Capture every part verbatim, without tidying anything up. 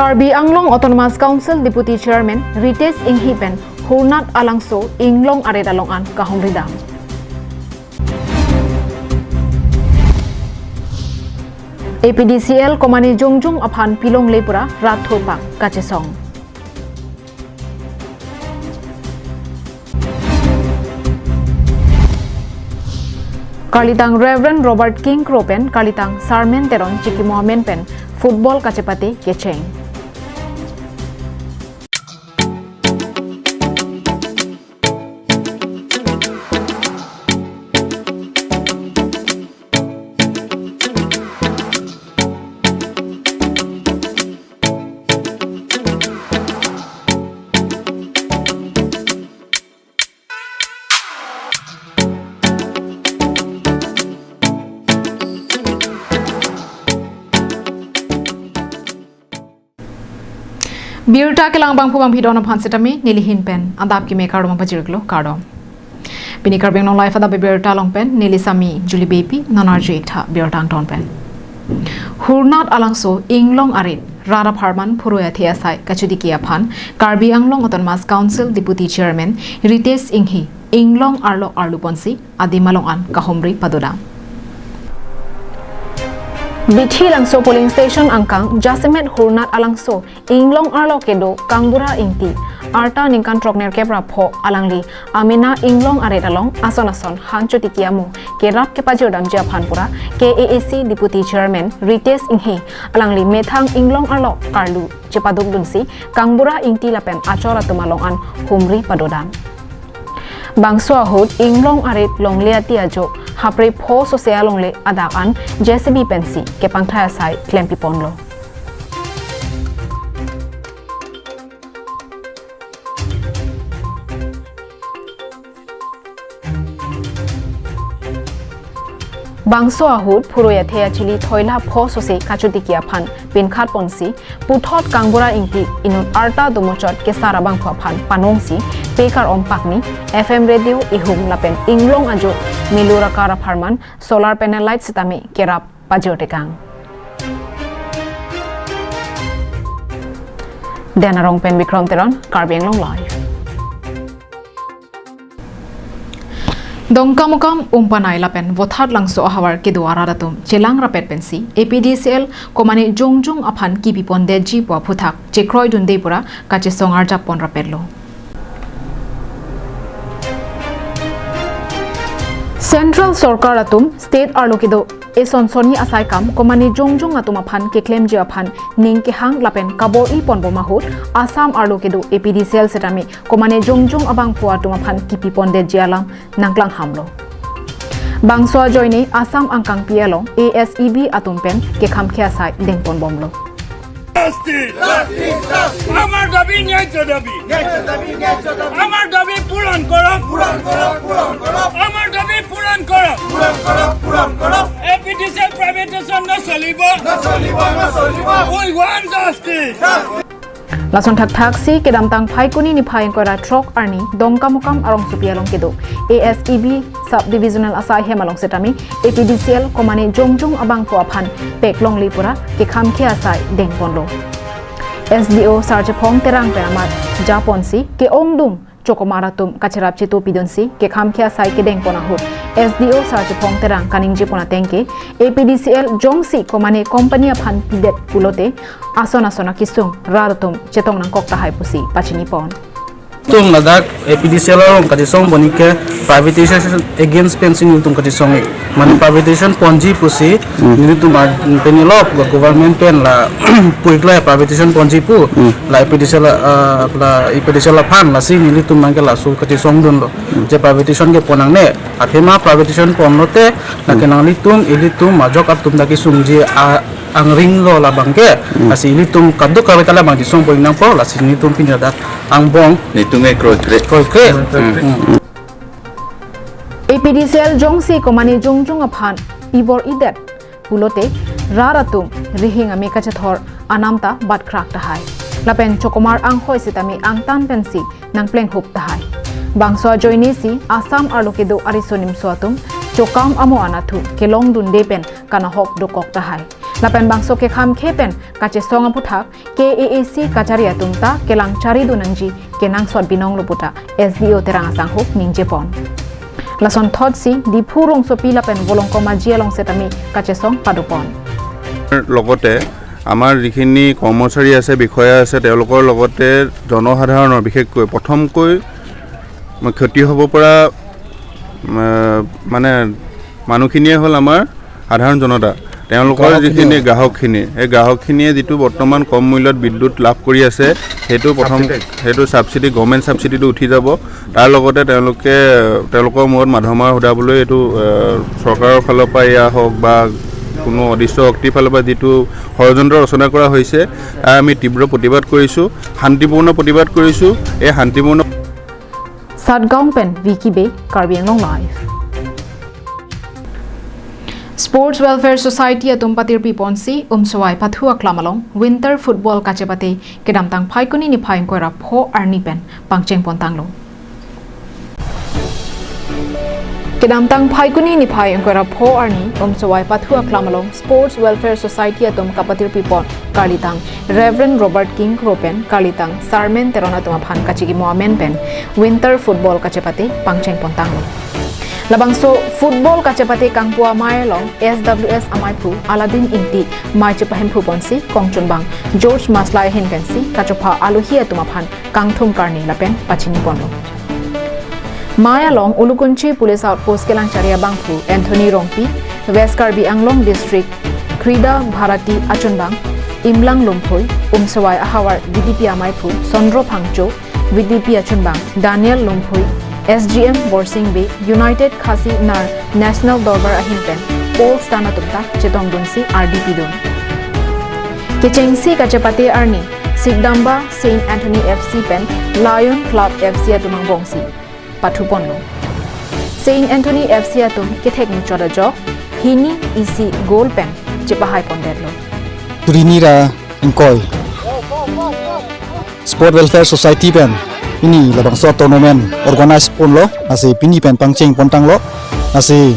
Karbi Anglong Autonomous Council Deputy Chairman Ritesh Enghi pen Hurnat Alangso inglong arit along an kahumri dam. A P D C L komane jongjung aphan pilongle pura rat thurpak kachesong. Karlitang Reverend Robert King Kro pen Karlitang Sarmen Teron chikimo amen pen football kachepate kecheng. Birta kelang bangphu bangphi don aphan setame neli ahin pen adap keme kardom pajirlo, kardom. Pini Karbi Anglong Live adap birta along pen neli Sami Julie Beypi nonarju ik tha birta angton pen. Hurnat Alangso inglong arit rat apharman phurui athe asai kachudiki aphan Karbi Anglong Autonomous Council Deputy Chairman Ritesh Enghi inglong arlo arlu ponsi adim along an kahumri padodam. Bithi Langso polling station angkang jasemet Hurnat Alangso inglong arlo kedo Kangbura Ingti, arta ningkan throknerkep ra pho alangli amena inglong arit along ason ason han chotiki amo kerap kepajirdamji aphan pura K A A C Deputy Chairman Ritesh Enghi alangli methang inglong arlo karlu chepaduk dunsi Kangbura Ingti lapen achor atum along an humri padodam. Bangso ahut inglong arit longle ati ajo hapre pho sose alongle adak an J C B pensi kepangthai asai klempi ponlo. Bangso ahut phurui athe achili thoila pho sose kachudiki aphan pinkhat ponsi puthot Kangbura Ingti inut arta domochot kesar abangphu aphan panongsi pekar om pakni F M radio ihum lapen inglong ajo melu rakar apharman solar panel light setame kerap pajirtekang. Dena Rong pen Bikram Teron, Karbi Anglong Live. Dongkamukam, Umpanai lapen Vothatlangso ahavar kedo arat atum chelang rapet pensi A P D C L komane jongjung aphan kipi pondetji pu aphuthak chekroi dunde pura kachesong arjap pon rapetlo. Central Sorkar atum State arlo kedo eson sonni asai kam komane jongjung atum aphan keklemji aphan ning kehang lapen kabor-i ponbom ahut Assam arlo kedo A P D C L setame komane jongjung abangphu atum aphan kipi pondetji alam nangklang hamlo. Bangso ajoine Assam angkangpi along A S E B atum pen kekhamkhe asai dengponbomlo. শাস্তি! শাস্তি! শাস্তি! আমার দাবি ন্যায্য দাবি! ন্যায্য দাবি, ন্যায্য দাবি! আমার দাবি পূরণ করক! পূরণ করক, পূরণ করক! আমার দাবি পূরণ করক! পূরণ করক, পূরণ করক! এ পি ডি চি এল privatization নচলিব! নচলিব, নচলিব! We want justice! শাস্তি! Lason thakthak si kedamtang Phaikuni niphai ingkoi ra throk arni Dongkamukam arongsopi along kedo A S E B sub divisional asai hem along setame A P D C L komane jongjung abangphu aphan peklongle pura kekhamkhe asai dengponlo. S D O Sarchepong Terang pen amat japonsi ke-ongdung chokomar atum kachirap chetu pidunsi kekhamkhe asai kedengpon ahut S D O Sarchepong Terang kaningjepon ateng ke A P D C L jongsi komane company aphan pidet pulote ason ason akisung rat atum chetong nangkok tahai pusi pachinipon. Tum ladak A P D C L along kachesong boni ke privatization against pensi nelitum kachesong ik. Mane privatization ponji pusi, hmm, nelitum a, penilok government pen la puiklai privatization ponji pu, hmm, la A P D C L, ah, la A P D C L aphan lasi nelitum nangke laso kachesong dunlo. Hmm. Je privatization ke pon nangne, athema privatization ponlote, la, hmm, ke nanglitum, ilitum, majok atum ta kesungji a, angringlo labang ke, hmm, lasi ilitum kaduk kave ta labang chesong pon nangpo, lasi nelitum pini ladak angbong. Nelitum ke kroikre. Kroikre. Hmm. Hmm. A P D C L jongsi komane jongjung aphan ibor-idet pulote rat atum rihing ame kachethor anam ta batkrak tahai. Lapen chokomar anghoi setame angtan pensi nangplenghup tahai. Bangso ajoinesi Assam arlo kedo ariso nimso atum chokam amo anathu kelong dunde pen kanahok dokok tahai. Lapen bangso kekhamkhe pen kachesong aphuthak K A A C kachari atum ta kelang charidun nangji kenangsot binong lo pu ta S D O Terang asangho ningjepon. Lasonthotsi Diphu rongsopi lapen Volongkom Aji along setame kachesong padopon. লগতে আমাৰ যিখিনি কৰ্মচাৰী আছে, বিষয়া আছে, তেওঁলোকৰ লগতে জনসাধাৰণৰ, বিশেষকৈ প্ৰথমকৈ ক্ষতি হ'ব পৰা, আহ, মানে মানুহখিনিয়ে হ'ল আমাৰ সাধাৰণ জনতা। তেওঁলোকৰ যিখিনি গ্ৰাহকখিনি, সেই গ্ৰাহকখিনিয়ে যিটো বৰ্তমান কম মূল্যত বিদ্যুৎ লাভ কৰি আছে, সেইটো প্ৰথম, ছাবচিডি। সেইটো ছাবচিডি, গভৰ্ণমেণ্ট ছাবচিডিটো উঠি যাব। তাৰ লগতে তেওঁলোকে, তেওঁলোকৰ মূৰত মাধমাৰ সোধাবলৈ এইটো, আহ, চৰকাৰৰ ফালৰ পৰা এয়া হওক বা কোনো অদৃশ্য শক্তিৰ ফালৰ পৰা যিটো ষড়যন্ত্ৰ ৰচনা কৰা হৈছে, তাৰ আমি তীব্ৰ প্ৰতিবাদ কৰিছোঁ, শান্তিপূৰ্ণ প্ৰতিবাদ কৰিছোঁ। এই শান্তিপূৰ্ণ Satgaon pen Vicky Bey, Karbi Anglong Live. Sports Welfare Society atum patirpi ponsi Umswai Pathu aklam along Winter Football kachepate kedamtang Phaikuni niphai ingkoi ra pho arni pen pangcheng pontanglo. Kedamtang Phaikuni niphai ingkoi ra pho arni Umswai Pathu aklam along Sports Welfare Society atum kapatirpi pon karlitang Reverend Robert King Kro pen karlitang Sarmen Teron atum aphan kachikimo amen pen Winter Football kachepate pangcheng pontanglo. Labangso football kachepate kangpu amei along S W S amaiphu Aladin Ingti mei chepahinphu ponsi kongchunbang George Maslai ahin pensi kachopha alohi atum aphan kangthum karni lapen pachini ponlo. Mei along Ulukunchi Police Outpost kelangchari abangphu Anthony Rongpi, West Karbi Anglong District Krida Bharati achunbang Imlang Lumphui, Umswai ahavar V D P amaiphu Sondro Phangcho, V D P achunbang Daniel Lumphui, S G M Borsing Bey, United Khasi Nar National Dorbar ahin pen pole stand atum ta chetongdunsi ardi pidun. Kechengsi kachepate arni Sikdamba Saint Anthony F C pen Lion Club F C atum angbongsi pathu ponlo. Saint Anthony F C atum kethek muchot ajok hini isi goal pen chepahai pondetlo. Trini ra ingkoi Sport Welfare Society pen pini labangso tournament organize ponlo, lasi pini pen pangcheng pontanglo, lasi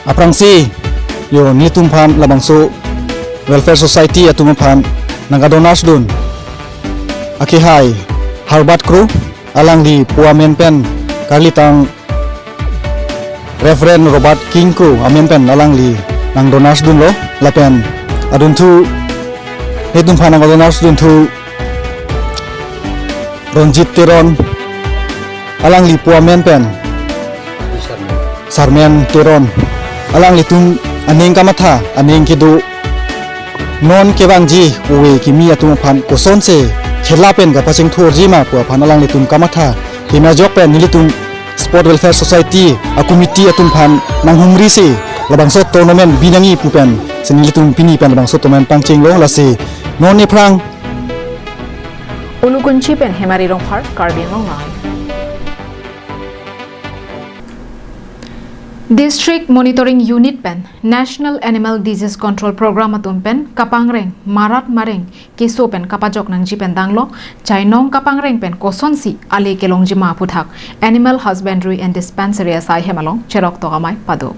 aphrangsi yo nelitum aphan labangso Welfare Society atum aphan nangka donors dun akehai Harbat Kro, alangli pu amen pen karlitang Reverend Robert King Kro amen pen alangli nang donors dunlo, lapen adunthu nelitum aphan nang donors dunthu Ronjit Teron, alangli pu amen pen Sarmen Teron, alanglitum aning kamatha, aning kedo non kevangji ove kimi atum aphan kosonsi khela pen kapachingthurji ma pu aphan alanglitum kamatha keme ajok pen nelitum Sport Welfare Society a committee atum aphan nanghumrisi labangso tournament binangji pu pensi nelitum pini pen labangso tournament pangchenglo, lasi non ephrang. Ulukunchi pen Hemari Rongphar, Karbi Anglong Live. District Monitoring Unit pen National Animal Disease Control Program atum pen kapangreng marat mareng keso pen kapajok nangji pen danglo, chainong kapangreng pen kosonsi ale kelongji ma aphuthak Animal Husbandry and Dispensary asai hem along cheroktok amei pado.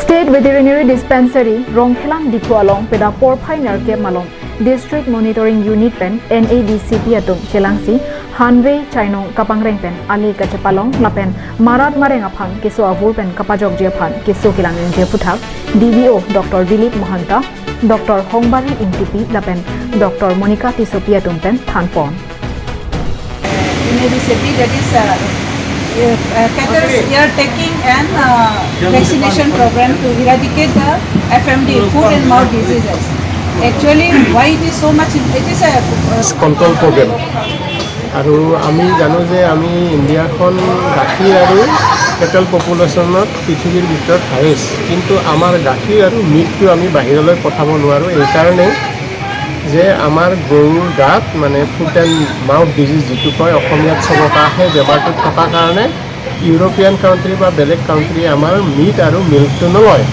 State Veterinary Dispensary Rongkhelang Diphu along peda porphai nerkep malom District Monitoring Unit pen N A D C P atum chelangsi hanve chainong kapangreng pen ale kachepalong lapen marat mareng aphan keso avur pen kapajokji aphan keso kelang ningje aphuthak D V O Doctor Dilip Mahanta, Doctor Hongbari Ingtipi lapen Doctor Monica Tissopi atum pen thanpon. N A D C P, that is, uh, uh, cattle ear taking and uh, vaccination program to eradicate the F M D, foot and mouth diseases. Actually, why it is so much? It is a uh, control program. আৰু আমি জানো যে আমি ইণ্ডিয়াখন গাখীৰ আৰু কেটেল পপুলেশ্যনত পৃথিৱীৰ ভিতৰত হায়েষ্ট, কিন্তু আমাৰ গাখীৰ আৰু মিল্কটো আমি বাহিৰলৈ পঠাব নোৱাৰোঁ। এইকাৰণে যে আমাৰ গৰুৰ গাত মানে ফুট এণ্ড মাউথ ডিজিজ যিটো কয় অসমীয়াত চবকা, সেই বেমাৰটো থকাৰ কাৰণে ইউৰোপিয়ান কাউণ্ট্ৰি বা বেলেগ কাউণ্ট্ৰিয়ে আমাৰ মিট আৰু মিল্কটো নলয়।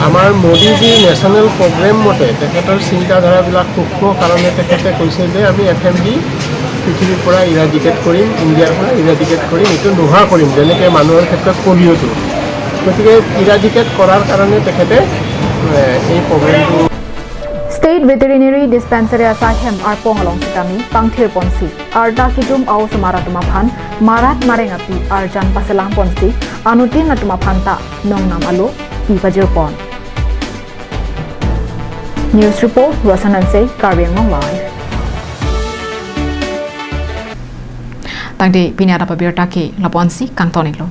আমাৰ মোদীজীৰ নেশ্যনেল প্ৰগ্ৰেম মতে তেখেতৰ চিন্তাধাৰাবিলাক সূক্ষ্ম কাৰণে তেখেতে কৈছে যে আমি এফ এম ডি পৃথিৱীৰ পৰা ইৰাডিকেট কৰিম, ইণ্ডিয়াৰ পৰা ইৰাডিকেট কৰিম, এইটো নোহোৱা কৰিম, যেনেকৈ মানুহৰ ক্ষেত্ৰত পলিঅ'টো। গতিকে ইৰাডিকেট কৰাৰ কাৰণে তেখেতে এ, এই প্ৰব্লেমটো ষ্টেট ভেটেৰিনেৰী ডিছপেন্সাৰী আছাই হেম আৰপং আলং চিটামি পাংথিৰ পঞ্চি আৰ্দা কিজুম আও চুমাৰ আতুম aphan marat mareng api arjan paselam ponsi anutin atum aphan ta nongnam alo pi pajir pon. News report, Rosan Hanse, Karbi Anglong Live. Tangte pini adap abirta ke lapu-ansi kangton-iklo.